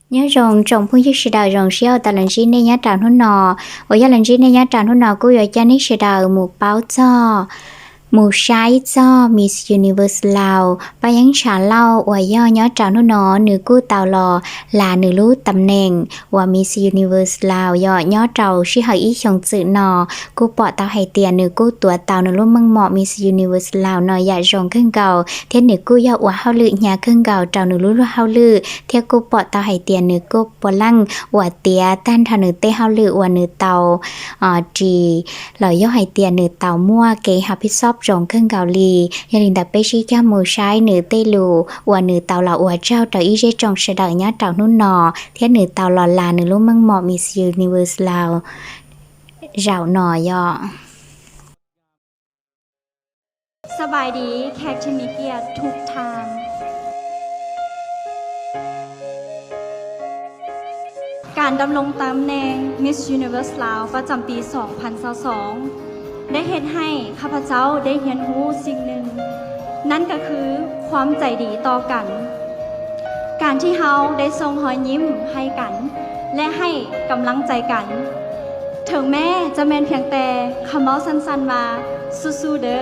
Nho rong trong phung yơh sư đaư rong siau ta lăn jin nê nhá trào hnút nò. Ua yá lăn jin nê nhá trào hnút nò cú yua chá nê sư đaư mù páo chó, mù sái chó Miss Universe Lào. Ba yáng chả lau ua yó nhó trào hnút nò nư cú tàu lò là nư lú tầm nền ua Miss Universe Lào yọ nhó trào sư hở ý chồng chữ nò. Cú pọ tàu hãy tiệt nư cú tua tàu nư lú măng mọ Miss Universe Lào nò yạ rong khương gầu. Thiệt nư cú yọ ua hao lự nhà khương gầu trào nư lú lú hao lự. Thiệt cú pọ tàu hãy tiệt nư cú pọ lăng ua tiệt tan thảo nư tê hao lự ua nư tàu. Ờ, trì lò yó hãy tiệt nư tàu mua kế hao phít sóp rong khương gầu lì. Yọ linh đạp bê sí cho mù sái nư tê lù ua nư tàu lò ua trao trào ý dễ trong sư đaư nhó trào hnút nò. Thiệt nư tàu lò là nư lú măng mọ Miss Universe Lào rào nò yọ. ສະບາຍດີແຂກທີ່ມີກຽດທຸກທ່ານ. ການດຳລົງຕຳແໜ່ງ Miss Universe ລາວ ປະຈຳປີສອງພັນຊາວສອງ ໄດ້ເຮັດໃຫ້ຂ້າພະເຈົ້າໄດ້ຮຽນຮູ້ສິ່ງໜຶ່ງ, ນັ້ນກໍຄືຄວາມໃຈດີຕໍ່ກັນ. ການທີ່ເຮົາໄດ້ສົ່ງຮອຍຍິ້ມໃຫ້ກັນ ແລະ ໃຫ້ກຳລັງໃຈກັນ, ເຖິງແມ້ຈະແມ່ນພຽງແຕ່ຄຳເວົ້າສັ້ນໆວ່າ ສູ້ໆເດີ.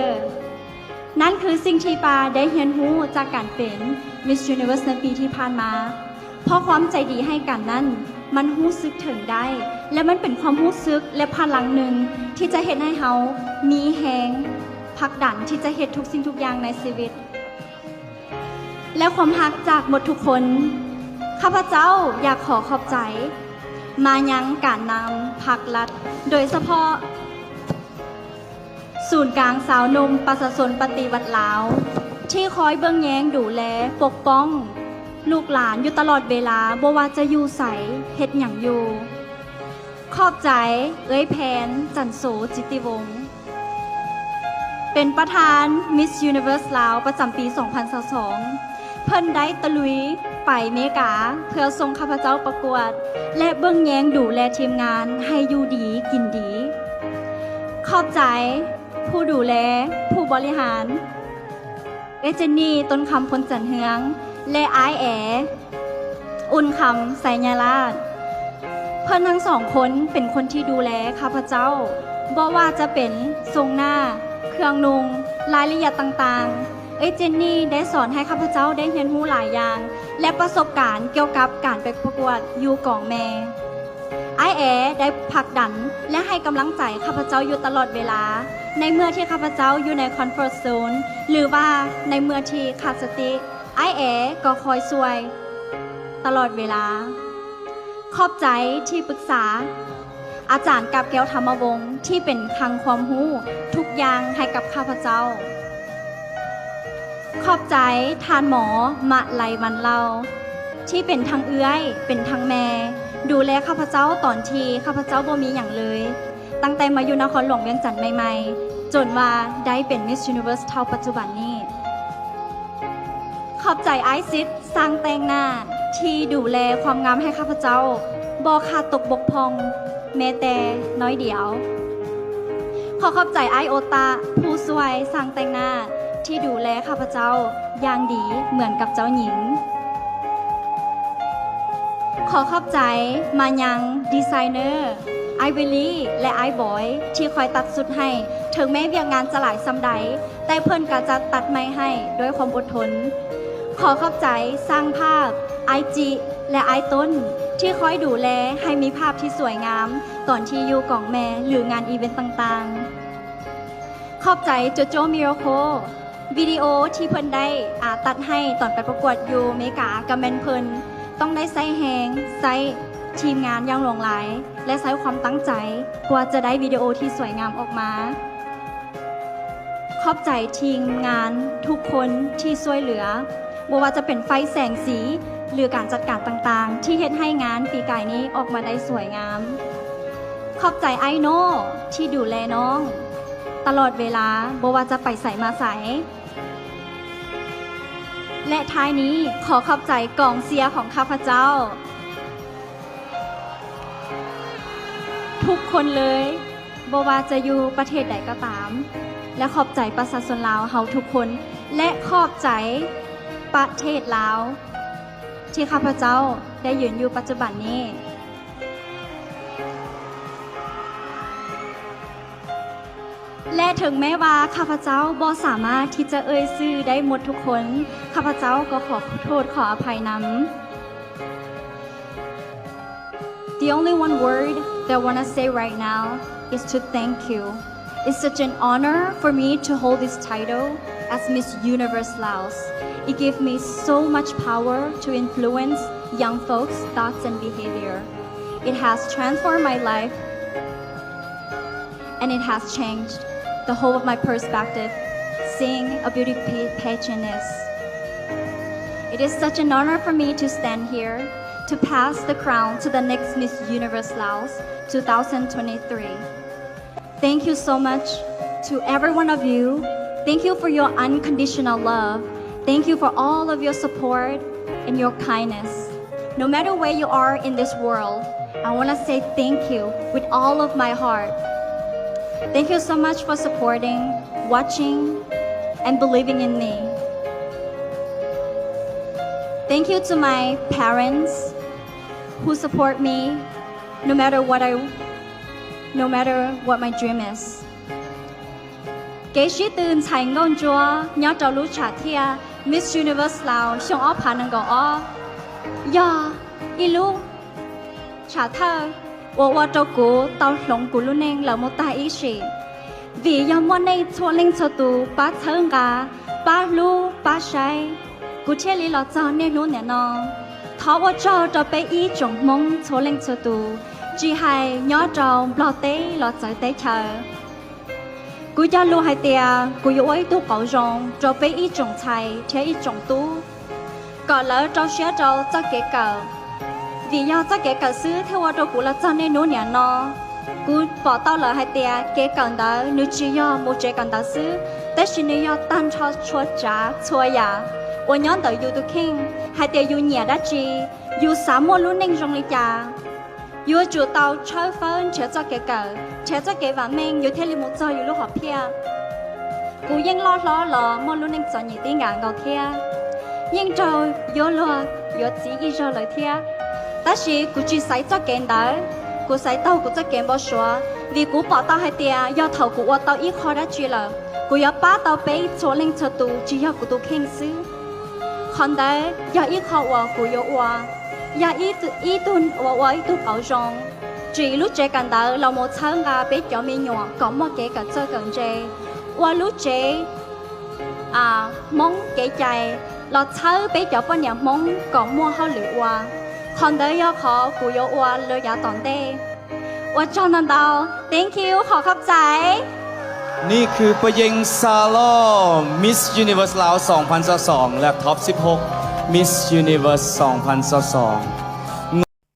ນັ້ນຄືສິ່ງທີ່ປາໄດ້ຮຽນຮູ້ຈາກການເປັນ Miss Universe ໃນປີທີ່ຜ່ານມາ. ເພາະຄວາມໃຈດີໃຫ້ກັນນັ້ນ ມັນຮູ້ສຶກເຖິງໄດ້ ແລະ ມັນເປັນຄວາມຮູ້ສຶກ ແລະ ພະລັງໜຶ່ງທີ່ຈະເຮັດໃຫ້ເຮົາມີແຮງຜັກດັນທີ່ຈະເຮັດທຸກສິ່ງທຸກຢ່າງໃນຊີວິດ. ແລະ ຄວາມຮັກຈາກໝົດທຸກຄົນ, ຂ້າພະເຈົ້າຢາກຂໍຂອບໃຈມາຍັງການນຳພັກລັດ, ໂດຍສະເພາະ ສູນກາງຊາວໜຸ່ມປະຊາຊົນປະຕິວັດລາວ ທີ່ຄອຍເບິ່ງແຍງດູແລປົກປ້ອງລູກຫຼານຢູ່ຕະຫຼອດເວລາ, ບໍ່ວ່າຈະຢູ່ໃສ, ເຮັດຫຍັງຢູ່. ຂອບໃຈເອື້ອຍແພນ ຈັນໂສ ຈິດຕິວົງ ເປັນປະທານ Miss Universe ລາວ ປະຈຳປີສອງພັນຊາວສອງ. ເພິ່ນໄດ້ຕະລຸຍໄປເມກາເພື່ອສົ່ງຂ້າພະເຈົ້າປະກວດ ແລະ ເບິ່ງແຍງດູແລທີມງານໃຫ້ຢູ່ດີກິນດີ. ຂອບໃຈຜູ້ດູແລ, ຜູ້ບໍລິຫານ, ເອື້ອຍເຈນນີ ຕົ້ນຄຳ ພົນຈັນເຮືອງ ແລະ ອ້າຍແອ ອຸ່ນຄຳ ໄຊຍະລາດ. ເພິ່ນທັງສອງຄົນເປັນຄົນທີ່ດູແລຂ້າພະເຈົ້າ, ບໍ່ວ່າຈະເປັນຊົງໜ້າ, ເຄື່ອງນຸ່ງ, ລາຍລະອຽດຕ່າງໆ. ເອື້ອຍເຈນນີໄດ້ສອນໃຫ້ຂ້າພະເຈົ້າໄດ້ຮຽນຮູ້ຫຼາຍຢ່າງ ແລະ ປະສົບການກ່ຽວກັບການໄປປະກວດຢູ່ກອງແມ່. ອ້າຍແອໄດ້ຜັກດັນ ແລະ ໃຫ້ກຳລັງໃຈຂ້າພະເຈົ້າຢູ່ຕະຫຼອດເວລາ, ໃນເມື່ອທີ່ຂ້າພະເຈົ້າຢູ່ໃນ comfort zone ຫຼືວ່າໃນເມື່ອທີ່ຂາດສະຕິ, ອ້າຍແອກໍຄອຍຊ່ວຍຕະຫຼອດເວລາ. ຂອບໃຈທີ່ປຶກສາ ອາຈານ ກາບແກ້ວ ທຳມະວົງ ທີ່ເປັນຄັງຄວາມຮູ້ທຸກຢ່າງໃຫ້ກັບຂ້າພະເຈົ້າ. ຂອບໃຈທ່ານໝໍ ມະໄລ ວັນເຫຼົ່າ ທີ່ເປັນທັງເອື້ອຍ ເປັນທັງແມ່ ດູແລຂ້າພະເຈົ້າຕອນທີ່ຂ້າພະເຈົ້າບໍ່ມີຫຍັງເລີຍ, ຕັ້ງແຕ່ມາຢູ່ນະຄອນຫຼວງວຽງຈັນໃໝ່ໆ ຈົນວ່າໄດ້ເປັນ Miss Universe ເທົ່າປັດຈຸບັນນີ້. ຂອບໃຈອ້າຍສິດ ຊ່າງແຕ່ງໜ້າ ທີ່ດູແລຄວາມງາມໃຫ້ຂ້າພະເຈົ້າ ບໍ່ຂາດຕົກບົກຜ່ອງແມ້ແຕ່ໜ້ອຍດຽວ. ຂໍຂອບໃຈອ້າຍໂອຕະ ຜູ້ຊ່ວຍຊ່າງແຕ່ງໜ້າ ທີ່ດູແລຂ້າພະເຈົ້າຢ່າງດີເໝືອນກັບເຈົ້າຍິງ. ຂໍຂອບໃຈມາຍັງດີໄຊເນີ ອ້າຍວິລລີ ແລະ ອ້າຍບອຍ ທີ່ຄອຍຕັດຊຸດໃຫ້, ເຖິງແມ້ວຽກງານຈະຫຼາຍສ່ຳໃດ, ແຕ່ເພິ່ນກໍຈະຕັດໃໝ່ໃຫ້ດ້ວຍຄວາມອົດທົນ. ຂໍຂອບໃຈຊ່າງພາບ ອ້າຍຈິ ແລະ ອ້າຍຕົ້ນ ທີ່ຄອຍດູແລໃຫ້ມີພາບທີ່ສວຍງາມຕອນທີ່ຢູ່ກອງແມ່ ຫຼື ງານອີເວັນຕ່າງໆ. ຂອບໃຈໂຈໂຈ ມິຣາໂຄ ວິດີໂອທີ່ເພິ່ນໄດ້ ອາ ຕັດໃຫ້ຕອນໄປປະກວດຢູ່ເມກາ ກໍແມ່ນເພິ່ນຕ້ອງໄດ້ໃຊ້ແຮງ ໃຊ້ທີມງານຢ່າງຫຼວງຫຼາຍ ແລະ ໃຊ້ຄວາມຕັ້ງໃຈ ກວ່າຈະໄດ້ວິດີໂອທີ່ສວຍງາມອອກມາ. ຂອບໃຈທີມງານທຸກຄົນທີ່ຊ່ວຍເຫຼືອ, ບໍ່ວ່າຈະເປັນໄຟແສງສີ ຫຼື ການຈັດການຕ່າງໆ ທີ່ເຮັດໃຫ້ງານປີກາຍນີ້ອອກມາໄດ້ສວຍງາມ. ຂອບໃຈອ້າຍໂນ ທີ່ດູແລນ້ອງຕະຫຼອດເວລາ, ບໍ່ວ່າຈະໄປໃສມາໃສ. ແລະ ທ້າຍນີ້ ຂໍຂອບໃຈກອງເຊຍຂອງຂ້າພະເຈົ້າ ທຸກຄົນເລີຍ, ບໍ່ວ່າຈະຢູ່ປະເທດໃດກໍຕາມ, ແລະ ຂອບໃຈປະຊາຊົນລາວເຮົາທຸກຄົນ, ແລະ ຂອບໃຈປະເທດລາວ ທີ່ຂ້າພະເຈົ້າ ໄດ້ຢືນຢູ່ປັດຈຸບັນນີ້ ແລະ ເຖິງແມ້ວ່າຂ້າພະເຈົ້າບໍ່ສາມາດທີ່ຈະເອີ່ຍຊື່ໄດ້ໝົດທຸກຄົນ, ຂ້າພະເຈົ້າກໍຂໍໂທດຂໍອະໄພນຳ. The only one word that I wanna say right now is to thank you. It's such an honor for me to hold this title as Miss Universe Laos. It gave me so much power to influence young folks' thoughts and behavior. It has transformed my life, and it has changed the whole of my perspective seeing a beauty pa-, pageant is. It is such an honor for me to stand here to pass the crown to the next Miss Universe Laos two thousand twenty-three. Thank you so much to every one of you. Thank you for your unconditional love. Thank you for all of your support and your kindness. No matter where you are in this world, I wanna say thank you with all of my heart. Thank you so much for supporting, watching, and believing in me. Thank you to my parents who support me no matter what I, no matter what my dream is. ເກຊິດຕື່ນໄຊເງິນຈົວ ຍອດເຈົ້າລູກຊາທຽ Miss Universe Laos ຊ່ວງອອກພານເງິນກໍອອກ ຍອດອີລູກຊາເທີ ອວດອວດໂຕກູ ເຕົ້າຫຼົງກູລູເນັງ ແລ້ວໂມຕາອີຊິ ຫວີຍອດມ່ວນເນັງ ໂຊເລັງໂຊຕູ ປາເທີງກາ ປາລູ ປາໄຊ ກູເທຍລີຫຼໍ່ເຈົ້າເນນູແນນອງ ຂໍອວດເຈົ້າເຈົ້າເປອີຈົງມົງ ໂຊເລັງໂຊຕູ ຈີໄຮຍອດເຈົ້າບລັອກເຕຫຼໍ່ເຈີເຕເຄີ Cú yog lus hais tias cú yuav ua ib tug qauv zoo rau peb ib tsoom ntxhais thiab ib tsoom tub. Kom lawv rau siab rau txoj kev kawm, vim yog txoj kev kawm xwb thiaj ua rau kuv los txog niaj hnub niam no. Kuv pom tau lawm hais tias kev kawm ntawd nws tsis yog mus tsev kawm ntawv xwb, tab sis nws yog tag nrho txhua tsav txhua yam uas nyob ntawm yus tus kheej, hais tias yus nyiam dab tsi, yus xav muaj lub neej zoo li cas. Yuav tsum tau tshawb fawb nrhiav txoj kev kawm, nrhiav txoj kev vam meej, yus thiaj li mus txog yus lub hom phiaj. Kuv yeej loj hlob los muaj lub neej txom nyem tib nkas nkaus thiab, yeej raug yuav luag yuav txiv ib zaug lawm thiab. Tab sis kuv tsis xaiv txoj kev ntawd, kuv xaiv taug kuv txoj kev npau suav, vim kuv pom tau hais tias yog thaum kuv ua tau ib qho dab tsi lawm, kuv yuav pab tau peb txhua leej txhua tus tsis yog kuv tus kheej xwb. Qhov ntawd yog ib qho uas kuv yuav ua, yog ib tug, ib tug uas ua ib tug qauv zoo, tsim lub tsev kawm ntawv los mus txhawb nqa peb cov me nyuam kom muaj kev kawm txawj kawm ntse, ua lub tsev Hmoob kev cai los txhawb peb cov poj niam Hmoob kom muaj hauj lwm ua. Qhov ntawd yog qhov kuv yuav ua lawm yav tom ntej. Ua tsaug ntau ntau, thank you, ขอบใจ. นี่คือป้าเย็ง ซาลอ Miss Universe ลาว สองพันยี่สิบสอง และ Top สิบหก Miss Universe สองพันยี่สิบสอง